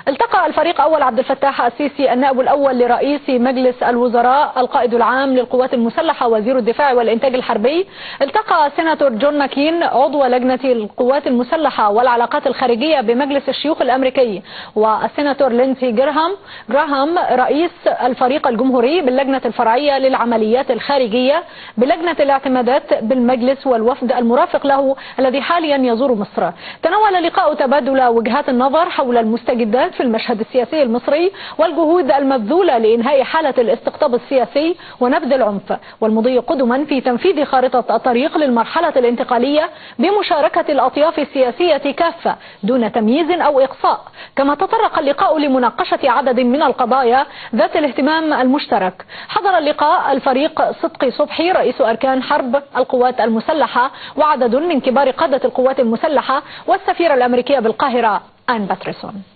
التقى الفريق أول عبد الفتاح السيسي النائب الأول لرئيس مجلس الوزراء القائد العام للقوات المسلحة وزير الدفاع والإنتاج الحربي. التقى سيناتور جون ماكين عضو لجنة القوات المسلحة والعلاقات الخارجية بمجلس الشيوخ الأمريكي، والسيناتور لينسي جراهام رئيس الفريق الجمهوري باللجنة الفرعية للعمليات الخارجية بلجنة الاعتمادات بالمجلس، والوفد المرافق له الذي حاليا يزور مصر. تناول اللقاء تبادل وجهات النظر حول المستجدات في المشهد السياسي المصري والجهود المبذولة لإنهاء حالة الاستقطاب السياسي ونبذ العنف، والمضي قدما في تنفيذ خارطة الطريق للمرحلة الانتقالية بمشاركة الأطياف السياسية كافة دون تمييز أو إقصاء. كما تطرق اللقاء لمناقشة عدد من القضايا ذات الاهتمام المشترك. حضر اللقاء الفريق صدقي صبحي رئيس أركان حرب القوات المسلحة وعدد من كبار قادة القوات المسلحة والسفيرة الأمريكية بالقاهرة آن باتريسون.